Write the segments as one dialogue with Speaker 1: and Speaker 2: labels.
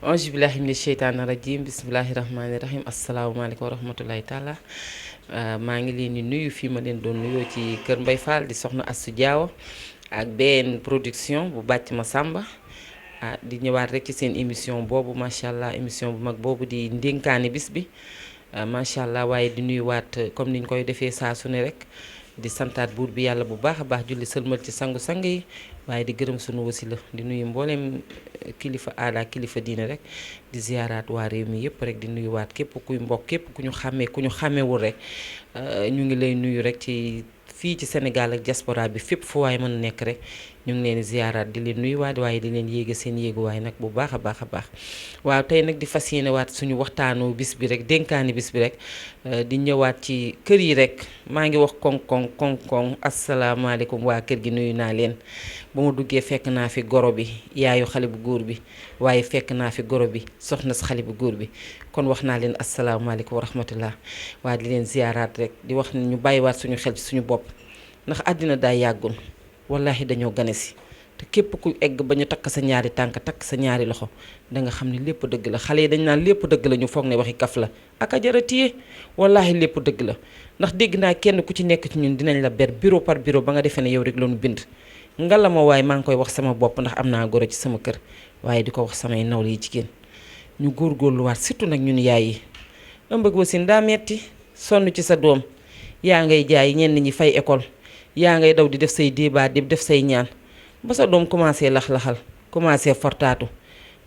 Speaker 1: auzu billahi mina sheytaani rajim bismillahi rahmaani rahim asalaamaaleykum wa rahmatulahi taala maa ngi leen di nuyu fii ma leen doon nuyoo ci Kër Mbay Fall di soxna Astou Diawo ak BN production bu bàcc ma sàmba di ñëwaat rek ci seen émission boobu macha allah émission bu mag boobu di ndénkaane bis bi macha allah waaye di nuyuwaat comme niñ koy defee saa su ne rek di santaat buur bi yàlla bu baax a baax julli sëlmal ci sangu-sang yi waaye di gërëm sunu wasila di nuyu mbooleem kilifa aada kilifa diine rek di ziyaaraat waa réew mi yëpp rek di nuyuwaat képp kuy mbokk képp ku ñu xàmmee ku ñu xàmmewul rek ñu ngi lay nuyu rek ci fii ci Sénégal ak diaspora bi fépp fu waay mën a nekk rek ñu ngi leen di ziyaaraat di leen nuyuwaat waaye di leen yéege seen yéeguwaay nag bu baax a baax a baax waaw tey nag di fas yéene waat suñu waxtaanu bis bi rek dénkaani bis bi rek di ñëwaat ci kër yi rek maa ngi wax koŋ-koŋ koŋ-koŋ asalaamaaleykum waa kër gi nuyu naa leen ba ma duggee fekk naa fi goro bi yaayu xale bu góor bi waaye fekk naa fi goro bi soxna si xale bu góor bi kon wax naa leen asalaamaaleykum wa rahmatullah waa di leen ziyaaraat rek di wax ne ñu bàyyiwaat suñu xel ci suñu bopp ndax àddina daa yàggul wallahi dañoo gane si te képp ku egg ba ñu takk sa ñaari tànk takk sa ñaari loxo da nga xam ne lépp dëgg la xale yi dañ naan lépp dëgg la ñu foog ne waxi kaf la ak a jara téye wallahi lépp dëgg la ndax dégg naa kenn ku ci nekk ci ñun dinañ la ber bureau par bureau ba nga defee ne yow rek lañu bind ngala ma waaye maa ngi koy wax sama bopp ndax am naa goro ci sama kër waaye di ko wax samay nawle yi jigéen ñu góorgóorluwaat surtout nag ñun yaay yi ëmb ak wasin daa metti sonn ci sa doom yaa ngay jaay ñenn ñi fay école yaa ngay daw di def say débat di def say ñaan ba sa doom commencé lax-laxal commencé fortaatu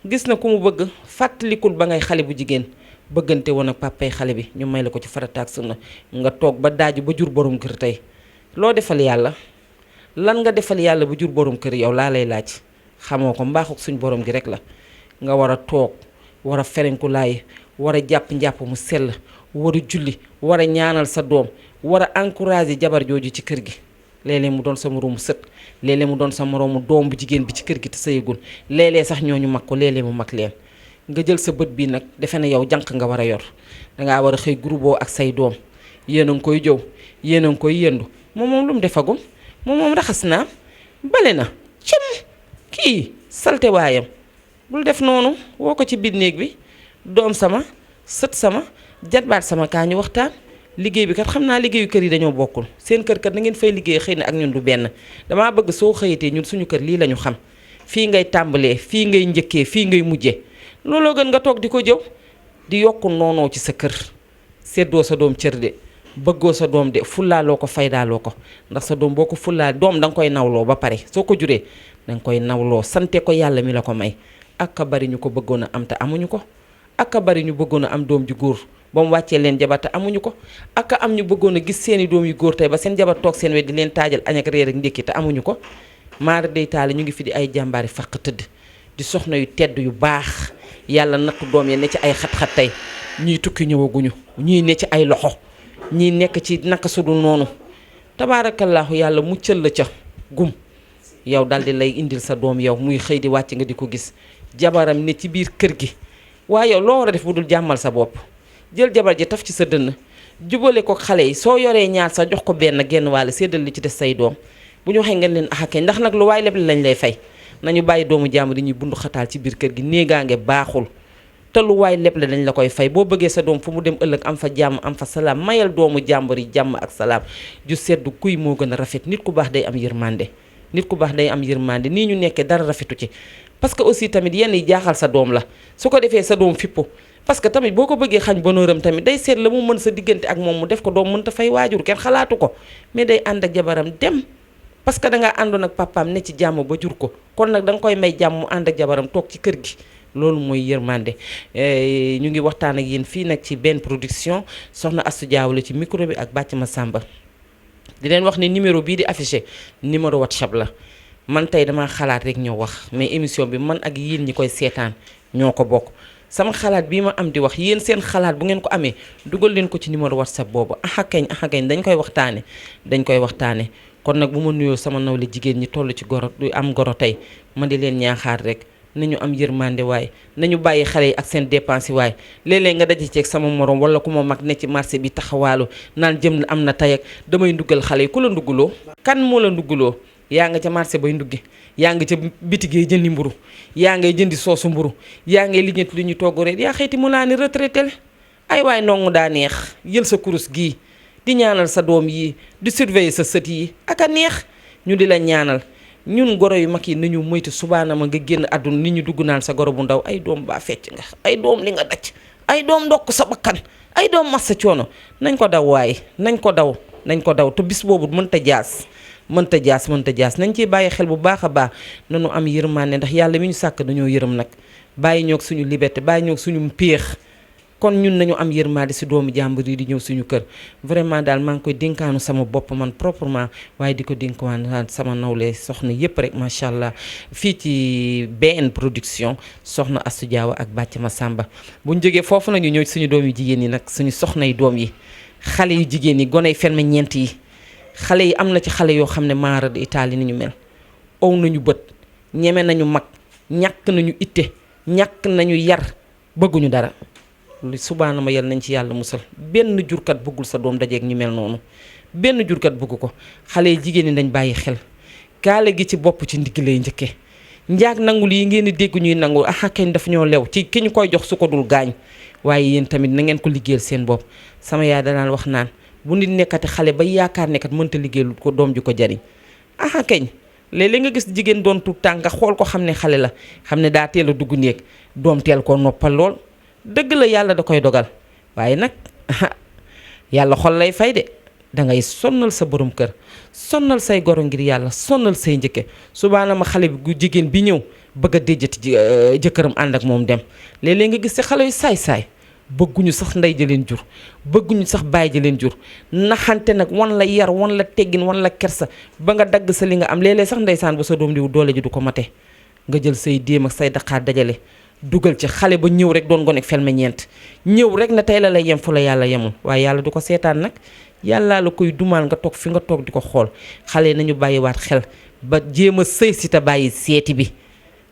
Speaker 1: gis na ku mu bëgg fàttalikul ba ngay xale bu jigéen bëggante woon ak pàppay xale bi ñu may la ko ci farataak sunna nga toog ba daaju ba jur borom kër tey loo defal yàlla lan nga defal yàlla ba jur borom kër yow laa lay laaj xamoo ko mbaaxuk suñ borom gi rek la nga war a toog war a ferenku laay war a jàpp-njàpp mu sell war a julli war a ñaanal sa doom war a encourager jabar jooju ci kër gi léeg-léeg mu doon sa moroomu sët léeg-léeg mu doon sa moroomu doom bu jigéen bi ci kër gi te sëyagul léeg-léeg sax ñooñu mag ko léeg-léeg mu mag leen nga jël sa bët bii nag defe ne yow jànq nga war a yor dangaa war a xëy groupe ak say doom yéen a ngi koy jëw yéen a ngi koy yëndu moom lu mu defagum moom raxas naa bale na cim kii salte waayam bul def noonu woo ko ci biir néeg bi doom sama sët sama jatbaat sama kaa ñu waxtaan liggéey bi kat xam naa liggéeyu kër yi dañoo bokkul seen kër kat na ngeen fay liggéey xëy na ak ñun du benn damaa bëgg soo xëyatee ñun suñu kër lii lañu xam fii ngay tàmbalee fii ngay njëkkee fii ngay mujjee looloo gën nga toog di ko jëw di yokku noonoo ci sa kër seddoo sa doom cër de bëggoo sa doom de fullaaloo ko faydaaloo ko ndax sa doom boo ko fullaa doom da nga koy nawloo ba pare soo ko juree da nga koy nawloo sante ko yàlla mi la ko may ak a bari ñu ko bëggoon a am te amuñu ko ak a bari ñu bëggoon a am doom ju góor ba mu wàccee leen jabar te amuñu ko ak am ñu bëggoon a gis seeni doom yu góor tey ba seen jabar toog seen wet di leen taajal añ ak reer ak ndékki te amuñu ko maara day taali ñu ngi fi di ay jàmbaari faq tëdd di soxna yu tedd yu baax yàlla nattu doom ya ne ci ay xat-xat tey ñuy tukki ñëwaguñu ñuy ne ci ay loxo ñiy nekk ci naka sudul noonu tabaarakallaahu yàlla muccal la ca gum yow daldi lay indil sa doom yow muy xëy di wàcc nga di ko gis jabaram ne ci biir kër gi waaye yow loo war a def bu dul jàmmal sa bopp jël jabar ji taf ci sa dënn jubale ko xale yi soo yoree ñaar sa jox ko benn genn wàll séddal li ci des say doom bu ñu waxee ngeen leen axakee ndax nag lu waay leble lañ lay fay nañu bàyyi doomu jàmbur yi ñuy bundu xataal ci biir kër gi néegaange baaxul te lu waay leble dañ la koy fay boo bëggee sa doom fu mu dem ëllëg am fa jàmm am fa salaam mayal doomu jàmbur yi jàmm ak salaam ju seddu kuy moo gën a rafet nit ku baax day am yërmande nit ku baax day am yërmande nii ñu nekkee dara rafetu ci parce que aussi tamit yenn yi jaaxal sa doom la su ko defee sa doom fippu parce que tamit boo ko bëggee xañ bonheuram tamit day seet la mu mën sa diggante ak moom mu def ko doom mënta fay waajur kenn xalaatu ko mais day ànd ak jabaram dem parce que dangaa àndoon ak papaam ne ci jàmm ba jur ko kon nag da nga koy may jàmm mu ànd ak jabaram toog ci kër gi loolu mooy yërmande ñu ngi waxtaan ak yéen fii nag ci benn production soxna Astou Diawo la ci micro bi ak bàcc ma sàmba di leen wax ne numéro bii di affiché numéro WhatsApp la man tey dama xalaat rek ñoo wax mais émission bi man ak yéen ñi koy seetaan ñoo ko bokk sama xalaat bii ma am di wax yéen seen xalaat bu ngeen ko amee dugal leen ko ci numéro WhatsApp boobu axakañ dañ koy waxtaane kon nag bu ma nuyoo sama nawle jigéen ñi toll ci goro du am goro tey ma di leen ñaaxaar rek nañu am yërmande waaye nañu bàyyi xale yi ak seen dépense yi waaye léeg-léeg nga daje ceeg sama morom wala ku ma mag ne ci marché bi taxawaalu naan jëm am na tey ak damay nduggal xale yi ku la ndugguloo kan moo la ndugguloo yaa nga ca marché bay ndugge yaa nga ca bitigee jëndi mburu yaa ngay jëndi soosu mburu yaa ngay liggéey lu ñu togg rek yaa xëyti mu laa ni retraité ay waay ndongu daa neex jël sa kurus gii di ñaanal sa doom yi di surveiller sa sët yi ak a neex ñu di la ñaanal ñun goro yu mag yi nañu moytu subaana ma nga génn àdduna nit ñu dugg naan sa goro bu ndaw ay doom baa fecc nga ay doom li nga daj ay doom ndokk sa bakkan ay doom massa coono nañ ko daw waaye nañ ko daw te bis boobu mënta jaas nañ ciy bàyyi xel bu baax a baax nañu am yërmande ndax yàlla mi ñu sàkk dañoo yërëm nag bàyyi ñoog suñu liberté bàyyi ñoog suñu péex kon ñun nañu am yërmande si doomu jàmbur yi di ñëw suñu kër vraiment daal maa ngi koy dénkaanu sama bopp man proprement waaye di ko dénkaanu sama nawle soxna yëpp rek macha allah fii ci BN production soxna Astou Diawo ak Bàcc Masamba bu ñu jógee foofu nañu ñëw suñu doom yu jigéen yi nag suñu soxnay doom yi xale yu jigéen yi goney ferme ñeent yi xale yi am na ci xale yoo xam ne maara de Italie ni ñu mel ow nañu bët ñeme nañu mag ñàkk nañu itte ñàkk nañu yar bëgguñu dara lu subaana ma yal nañ ci yàlla musal benn jurkat bëggul sa doom dajeeg ñu mel noonu benn jurkat bëgg ko xale yi jigéen ñi dañ bàyyi xel kaale gi ci bopp ci ndigg lay njëkke njaag nangul yi ngeen di dégg ñuy nangu aha kañ daf ñoo lew ci ki ñu koy jox su ko dul gaañ waaye yéen tamit na ngeen ko liggéeyal seen bopp sama yaay danaan wax naan bu nit nekkati xale ba yaakaar nekkat mënta liggéeyal ko doom ju ko jariñ aha kañ léeg-léeg nga gis jigéen doon tuut tànk nga xool ko xam ne xale la xam ne daa teel a dugg néeg doom teel koo noppal lool dëgg la yàlla da koy dogal waaye nag yàlla xol lay fay de dangay sonnal sa borom kër sonnal say goro ngir yàlla sonnal say njëkke subaana ma xale bi gu jigéen bi ñëw bëgg a déjati jëkkëram ànd ak moom dem léeg-léeg nga gis ci xale yu saay-saay bëgguñu sax ndey ja leen jur bëgguñu sax baay ja leen jur naxante nag wan la yar wan la teggin wan la kersa ba nga dagg sa li nga am léeg-léeg sax ndeysaan bu sa doom diw doole ji du ko mate nga jël say déem ak say daqaar dajale dugal ci xale ba ñëw rek doon gone felme ñeent ñëw rek na tey la lay yem fu la yàlla yemul waaye yàlla du ko seetaan nag yàllaa la koy dumaal nga toog fi nga toog di ko xool xale nañu bàyyiwaat xel ba jéem a sëy si te bàyyi seeti bi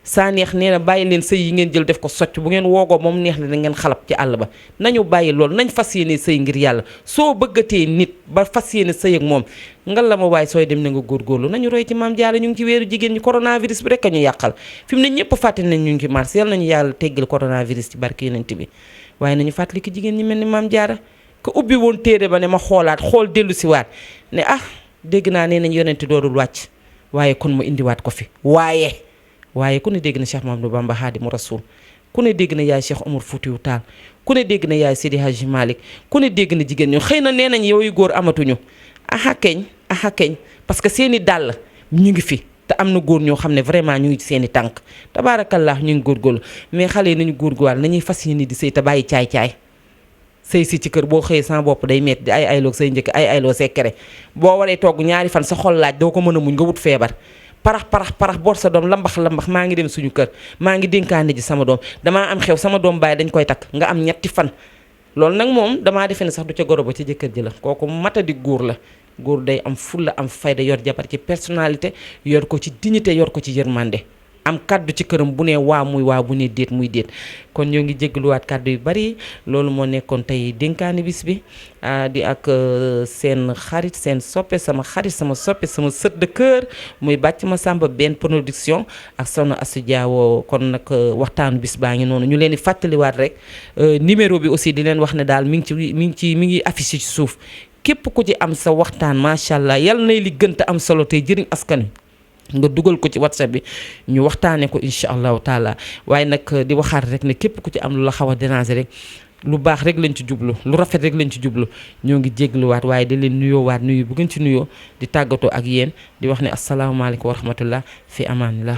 Speaker 1: saa neex nee na bàyyi leen sëy yi ngeen jël def ko socc bu ngeen woogoo moom neex na da ngeen xalab ci àll ba nañu bàyyi loolu nañ fas yéene sëy ngir yàlla soo bëggatee nit ba fas yéene sëy ak moom ngal la ma waaye sooy dem na nga góorgóorlu nañu roy ci maam Jaara ñu ngi ci weeru jigéen ñi coronavirus bi rek a ñu yàqal fi mu ne ñëpp fàtte nañ ñu ngi ci mars yal nañu yàlla teggal coronavirus ci barke yonent bi waaye nañu fàttali ki jigéen ñi mel ni maam Jaara ko ubbi woon téere ba ne ma xoolaat xool dellu si waat ne ah dégg naa nee nañ yonent doodul wàcc waaye kon mu indiwaat ko fi waaye ku ne dégg na Cheikh Mamadou Bamba Xaadimu Rasuul ku ne dégg na yaay Cheikh Omar Foutiyou Tall ku ne dégg na yaay Seydi Hadji Malick ku ne dégg na jigéen ñu xëy na nee nañ yooyu góor amatuñu aha keñ parce que seeni dàll ñu ngi fi te am na góor ñoo xam ne vraiment ñu ngi ci seeni tànk tabaarakallah ñu ngi góorgóorlu mais xale yi nañu góorgóorlu nañuy fas yéene di sëy te bàyyi caay-caay sëy si ci kër boo xëyee sama bopp day metti di ay ayloog say njëkk ay ayloo sekkere boo waree togg ñaari fan sa xol laaj doo ko mën a muñ nga wut feebar parax boot sa doom lambax maa ngi dem suñu kër maa ngi dénkaane ji sama doom damaa am xew sama doom baay dañ koy takk nga am ñetti fan loolu nag moom damaa defe ne sax du ca goro ba ca jëkkër ji la kooku matadi góor la góor day am fulla am fayda yor jabar ci personnalité yor ko ci dignité yor ko ci yërmande am kaddu ci këram bu ne waa muy waa bu ne déet muy déet kon ñoo ngi jégaluwaat kaddu yu bari loolu moo nekkoon tey dénkaani bis bi di ak seen xarit seen soppe sama xarit sama soppe sama sët de cœur muy Bàcc Masamba benn production ak soxna Astou Diawo kon nag waxtaanu bis baa ngi noonu ñu leen di fàttaliwaat rek numéro bi aussi di leen wax ne daal mi ngi affiché ci suuf képp ku ci am sa waxtaan macha allah yal nay li gën te am solo tey jëriñ askan wi nga dugal ko ci WhatsApp bi ñu waxtaanee ko incha allahu taala waaye nag di waxaat rek ne képp ku ci am lu la xaw a déranger rek lu baax rek lañ ci jublu lu rafet rek lañ ci jublu ñoo ngi jégluwaat waaye di leen nuyoowaat nuyu bu ngeen ci nuyoo di tàggatoo ak yéen di wax ne asalaamaaleykum wa rahmatullah fi amaanillah